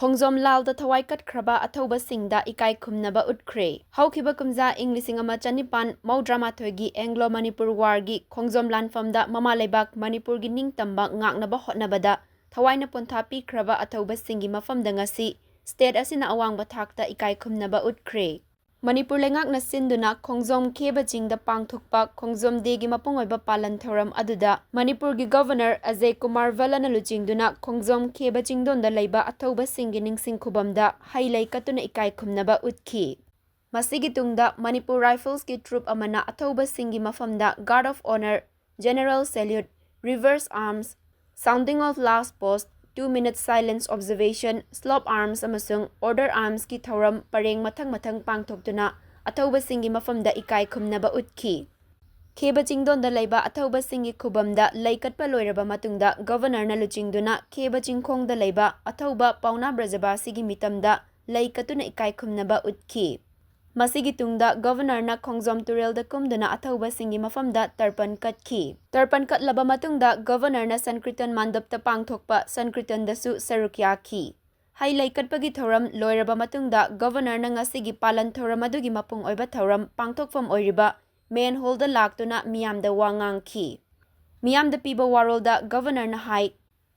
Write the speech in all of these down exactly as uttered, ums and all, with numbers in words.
ꯈꯣꯡꯖꯣꯝ ꯂꯥꯜꯗ ꯊꯋꯥꯏ ꯀꯠꯈ꯭ꯔꯕ ꯑꯊꯧꯕꯁꯤꯡꯗ ꯏꯀꯥꯏ ꯈꯨꯝꯅꯕ ꯎꯠꯈ꯭ꯔꯦ꯫ ꯍꯧꯈꯤꯕ ꯀꯨꯝꯖꯥ ꯏꯪ ꯂꯤꯁꯤꯡ ꯑꯃ ꯆꯅꯤꯄꯥꯟ ꯃꯧꯗ꯭ꯔꯥ ꯃꯥꯊꯣꯏꯒꯤ ꯑꯦꯡꯒ꯭ꯂꯣ ꯃꯅꯤꯄꯨꯔ ꯋꯥꯔꯒꯤ ꯈꯣꯡꯖꯣꯝ ꯂꯥꯟꯐꯝꯗ ꯃꯃꯥ ꯂꯩꯕꯥꯛ ꯃꯅꯤꯄꯨꯔꯒꯤ ꯅꯤꯡꯇꯝꯕ ꯉꯥꯛꯅꯕ ꯍꯣꯠꯅꯕꯗ ꯊꯋꯥꯏꯅ ꯄꯣꯟꯊꯥ ꯄꯤꯈ꯭ꯔꯕ ꯑꯊꯧꯕꯁꯤꯡꯒꯤ ꯃꯐꯝꯗ ꯉꯁꯤ state ꯑꯁꯤꯅ ꯑꯋꯥꯡꯕ ꯊꯥꯛꯇ ꯏꯀꯥꯏ ꯈꯨꯝꯅꯕ ꯎꯠꯈ꯭ꯔꯦ꯫ ꯃꯅꯤꯄꯨꯔ ꯂꯩꯉꯥꯛꯅ ꯁꯤꯟꯗꯨꯅ ꯈꯣꯡꯖꯣꯝ ꯈꯦꯕ ꯆꯤꯡꯗ ꯄꯥꯡꯊꯣꯛꯄ ꯈꯣꯡꯖꯣꯝ ꯗꯦꯒꯤ ꯃꯄꯨꯡ ꯑꯣꯏꯕ ꯄꯥꯂꯟ ꯊꯧꯔꯝ ꯑꯗꯨꯗ ꯃꯅꯤꯄꯨꯔꯒꯤ ꯒꯚꯔꯅꯔ ꯑꯖꯌ ꯀꯨꯃꯥꯔ ꯚꯜꯂꯅ ꯂꯨꯆꯤꯡꯗꯨꯅ ꯈꯣꯡꯖꯣꯝ ꯈꯦꯕ ꯆꯤꯡꯗꯣꯟꯗ ꯂꯩꯕ ꯑꯊꯧꯕꯁꯤꯡꯒꯤ ꯅꯤꯡꯁꯤꯡ ꯈꯨꯕꯝꯗ ꯍꯩ ꯂꯩ ꯀꯠꯇꯨꯅ ꯏꯀꯥꯏ ꯈꯨꯝꯅꯕ ꯎꯠꯈꯤ꯫ ꯃꯁꯤꯒꯤ ꯇꯨꯡꯗ ꯃꯅꯤꯄꯨꯔ ꯔꯥꯏꯐꯜꯁꯀꯤ troop ꯑꯃꯅ ꯑꯊꯧꯕꯁꯤꯡꯒꯤ ꯃꯐꯝꯗ guard of honour, general salute, reverse arms, sounding of last post, two minute silence observation, slope arms ꯑꯃꯁꯨꯡ order armsꯀꯤ ꯊꯧꯔꯝ ꯄꯔꯦꯡ ꯃꯊꯪ ꯃꯊꯪ ꯄꯥꯡꯊꯣꯛꯇꯨꯅ ꯑꯊꯧꯕꯁꯤꯡꯒꯤ ꯃꯐꯝꯗ ꯏꯀꯥꯏ ꯈꯨꯝꯅꯕ ꯎꯠꯈꯤ꯫ ꯈꯦꯕ ꯆꯤꯡꯗꯣꯟꯗ ꯂꯩꯕ ꯑꯊꯧꯕꯁꯤꯡꯒꯤ ꯈꯨꯕꯝꯗ ꯂꯩ ꯀꯠꯄ ꯂꯣꯏꯔꯕ ꯃꯇꯨꯡꯗ ꯒꯚꯔꯅꯔꯅ ꯂꯨꯆꯤꯡꯗꯨꯅ ꯈꯦꯕ ꯆꯤꯡꯈꯣꯡꯗ ꯂꯩꯕ ꯑꯊꯧꯕ ꯄꯥꯎꯅꯥ ꯕ꯭ꯔꯖꯕꯥꯁꯤꯒꯤ ꯃꯤꯇꯝꯗ ꯂꯩ ꯀꯠꯇꯨꯅ ꯏꯀꯥꯏ ꯈꯨꯝꯅꯕ ꯎꯠꯈꯤ꯫ ꯃꯁꯤꯒꯤ ꯇꯨꯡꯗ ꯒꯚꯔꯅꯔꯅ ꯈꯣꯡꯖꯣꯝ ꯇꯨꯔꯦꯜꯗ ꯀꯨꯝꯗꯨꯅ ꯑꯊꯧꯕꯁꯤꯡꯒꯤ ꯃꯐꯝꯗ ꯇꯔꯄꯟ ꯀꯠꯈꯤ꯫ ꯇꯔꯄꯟ ꯀꯠꯂꯕ ꯃꯇꯨꯡꯗ ꯒꯚꯔꯅꯔꯅ ꯁꯟꯀ꯭ꯔꯤꯇꯟ ꯃꯥꯟꯗꯞꯇ ꯄꯥꯡꯊꯣꯛꯄ ꯁꯟꯀ꯭ꯔꯤꯇꯟꯗꯁꯨ ꯁꯔꯨꯛ ꯌꯥꯈꯤ꯫ ꯍꯩ ꯂꯩ ꯀꯠꯄꯒꯤ ꯊꯧꯔꯝ ꯂꯣꯏꯔꯕ ꯃꯇꯨꯡꯗ ꯒꯚꯔꯅꯔꯅ ꯉꯁꯤꯒꯤ ꯄꯥꯂꯟ ꯊꯧꯔꯝ ꯑꯗꯨꯒꯤ ꯃꯄꯨꯡ ꯑꯣꯏꯕ ꯊꯧꯔꯝ ꯄꯥꯡꯊꯣꯛꯐꯝ ꯑꯣꯏꯔꯤꯕ main hallꯗ ꯂꯥꯛꯇꯨꯅ ꯃꯤꯌꯥꯝꯗ ꯋꯥ ꯉꯥꯡꯈꯤ꯫ ꯃꯤꯌꯥꯝꯗ ꯄꯤꯕ ꯋꯥꯔꯣꯜꯗ ꯒꯚꯔꯅꯔꯅ ꯍꯥꯏ,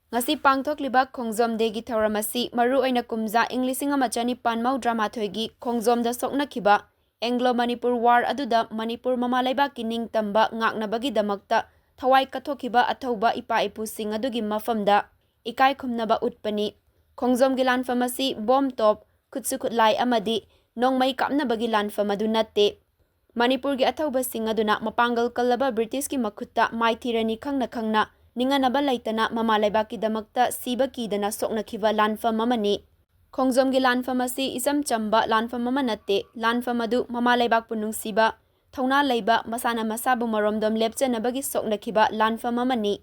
ꯉꯁꯤ ꯄꯥꯡꯊꯣꯛꯂꯤꯕ ꯈꯣꯡꯖꯣꯝ ꯗꯦꯒꯤ ꯊꯧꯔꯝ ꯑꯁꯤ ꯃꯔꯨꯑꯣꯏꯅ ꯀꯨꯝꯖꯥ ꯏꯪ ꯂꯤꯁꯤꯡ ꯑꯃ ꯆꯅꯤꯄꯥꯟ ꯃꯧꯗ꯭ꯔꯥ ꯃꯥꯊꯣꯏꯒꯤ ꯈꯣꯡꯖꯣꯝꯗ ꯁꯣꯛꯅꯈꯤꯕ ꯑꯦꯡꯒ꯭ꯂꯣ ꯃꯅꯤꯄꯨꯔ ꯋꯥꯔ ꯑꯗꯨꯗ ꯃꯅꯤꯄꯨꯔ ꯃꯃꯥ ꯂꯩꯕꯥꯛꯀꯤ ꯅꯤꯡꯇꯝꯕ ꯉꯥꯛꯅꯕꯒꯤꯗꯃꯛꯇ ꯊꯋꯥꯏ ꯀꯠꯊꯣꯛꯈꯤꯕ ꯑꯊꯧꯕ ꯏꯄꯥ ꯏꯄꯨꯁꯤꯡ ꯑꯗꯨꯒꯤ ꯃꯐꯝꯗ ꯏꯀꯥꯏ ꯈꯨꯝꯅꯕ ꯎꯠꯄꯅꯤ꯫ ꯈꯣꯡꯖꯣꯝꯒꯤ ꯂꯥꯟꯐꯝ ꯑꯁꯤ ꯕꯣꯝ, ꯇꯣꯞ, ꯈꯨꯠꯁꯨ ꯈꯨꯠꯂꯥꯏ ꯑꯃꯗꯤ ꯅꯣꯡꯃꯩ ꯀꯥꯞꯅꯕꯒꯤ ꯂꯥꯟꯐꯝ ꯑꯗꯨ ꯅꯠꯇꯦ꯫ ꯃꯅꯤꯄꯨꯔꯒꯤ ꯑꯊꯧꯕꯁꯤꯡ ꯑꯗꯨꯅ ꯃꯄꯥꯡꯒꯜ ꯀꯜꯂꯕ ꯕ꯭ꯔꯤꯇꯤꯁꯀꯤ ꯃꯈꯨꯠꯇ ꯃꯥꯏꯊꯤꯔꯅꯤ ꯈꯪꯅ ꯈꯪꯅ ꯅꯤꯡꯍꯟꯅꯕ ꯂꯩꯇꯅ ꯃꯃꯥ ꯂꯩꯕꯥꯛꯀꯤꯗꯃꯛꯇ ꯁꯤꯕ ꯀꯤꯗꯅ ꯁꯣꯛꯅꯈꯤꯕ ꯂꯥꯟꯐꯝ ꯑꯃꯅꯤ꯫ ꯈꯣꯡꯖꯣꯝꯒꯤ ꯂꯥꯟꯐꯝ ꯑꯁꯤ ꯏꯆꯝ ꯆꯝꯕ ꯂꯥꯟꯐꯝ ꯑꯃ ꯅꯠꯇꯦ꯫ ꯂꯥꯟꯐꯝ ꯑꯗꯨ ꯃꯃꯥ ꯂꯩꯕꯥꯛꯄꯨ ꯅꯨꯡꯁꯤꯕ, ꯊꯧꯅꯥ ꯂꯩꯕ, ꯃꯁꯥꯅ ꯃꯁꯥꯕꯨ ꯃꯔꯣꯝꯗꯣꯝ ꯂꯦꯞꯆꯅꯕꯒꯤ ꯁꯣꯛꯅꯈꯤꯕ ꯂꯥꯟꯐꯝ ꯑꯃꯅꯤ꯫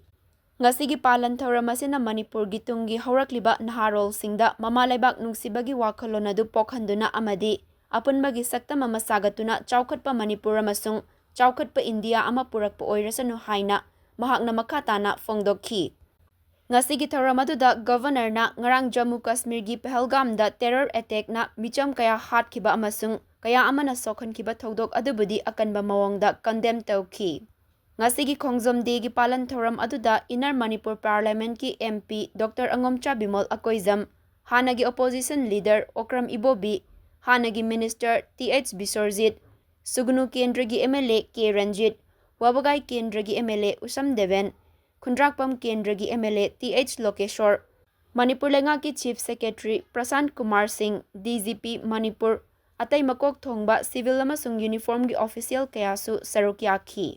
ꯉꯁꯤꯒꯤ ꯄꯥꯂꯟ ꯊꯧꯔꯝ ꯑꯁꯤꯅ ꯃꯅꯤꯄꯨꯔꯒꯤ ꯇꯨꯡꯒꯤ ꯍꯧꯔꯛꯂꯤꯕ ꯅꯍꯥꯔꯣꯜꯁꯤꯡꯗ ꯃꯃꯥ ꯂꯩꯕꯥꯛ ꯅꯨꯡꯁꯤꯕꯒꯤ ꯋꯥꯈꯜꯂꯣꯟ ꯑꯗꯨ ꯄꯣꯛꯍꯟꯗꯨꯅ ꯑꯃꯗꯤ ꯑꯄꯨꯟꯕꯒꯤ ꯁꯛꯇꯝ ꯑꯃ ꯁꯥꯒꯠꯇꯨꯅ ꯆꯥꯎꯈꯠꯄ ꯃꯅꯤꯄꯨꯔ ꯑꯃꯁꯨꯡ ꯆꯥꯎꯈꯠꯄ ꯏꯟꯗꯤꯌꯥ ꯑꯃ ꯄꯨꯔꯛꯄ ꯑꯣꯏꯔꯁꯅꯨ ꯍꯥꯏꯅ ꯃꯍꯥꯛꯅ ꯃꯈꯥ ꯇꯥꯅ ꯐꯣꯡꯗꯣꯛꯈꯤ꯫ ꯉꯁꯤꯒꯤ ꯊꯧꯔꯝ ꯑꯗꯨꯗ Governorꯅ ꯉꯔꯥꯡ ꯖꯝꯃꯨ ꯀꯥꯁꯃꯤꯔꯒꯤ ꯄꯍꯜꯒꯥꯝꯗ terror attackꯅ ꯃꯤꯆꯝ ꯀꯌꯥ ꯍꯥꯠꯈꯤꯕ ꯑꯃꯁꯨꯡ ꯀꯌꯥ ꯑꯃꯅ ꯁꯣꯛꯍꯟꯈꯤꯕ ꯊꯧꯗꯣꯛ ꯑꯗꯨꯕꯨꯗꯤ ꯑꯀꯟꯕ ꯃꯑꯣꯡꯗ condemn ꯇꯧꯈꯤ꯫ ꯉꯁꯤꯒꯤ ꯈꯣꯡꯖꯣꯝ Dayꯒꯤ ꯄꯥꯂꯟ ꯊꯧꯔꯝ ꯑꯗꯨꯗ Inner Manipur Parliamentꯀꯤ MP Doctor ꯑꯉꯣꯝꯆꯥ Bimol Akoijam, ꯍꯥꯟꯅꯒꯤ opposition leader ꯑꯣꯀ꯭ꯔꯝ ꯏꯕꯣꯕꯤ, ꯍꯥꯟꯅꯒꯤ minister ꯇꯤ ꯑꯩꯆ ꯕꯤꯁ꯭ꯋꯔꯖꯤꯠ, ꯁꯨꯒꯅꯨ ꯀꯦꯟꯗ꯭ꯔꯒꯤ MLA ꯀꯦ ꯔꯟꯖꯤꯠ, ꯋꯥꯕꯒꯥꯏ ꯀꯦꯟꯗ꯭ꯔꯒꯤ MLA ꯎꯁꯝ ꯗꯦꯕꯦꯟ, ꯈꯨꯟꯗ꯭ꯔꯥꯛꯄꯝ ꯀꯦꯟꯗ꯭ꯔꯒꯤ MLA ꯇꯤ ꯑꯩꯆ ꯂꯣꯀꯦꯁ꯭ꯋꯔ, ꯃꯅꯤꯄꯨꯔ ꯂꯩꯉꯥꯛꯀꯤ Chief Secretary ꯄ꯭ꯔꯁꯥꯟꯠ ꯀꯨꯃꯥꯔ ꯁꯤꯡ, DGP ꯃꯅꯤꯄꯨꯔ, ꯑꯇꯩ ꯃꯀꯣꯛ ꯊꯣꯡꯕ civil ꯑꯃꯁꯨꯡ uniformꯒꯤ official ꯀꯌꯥꯁꯨ ꯁꯔꯨꯛ ꯌꯥꯈꯤ꯫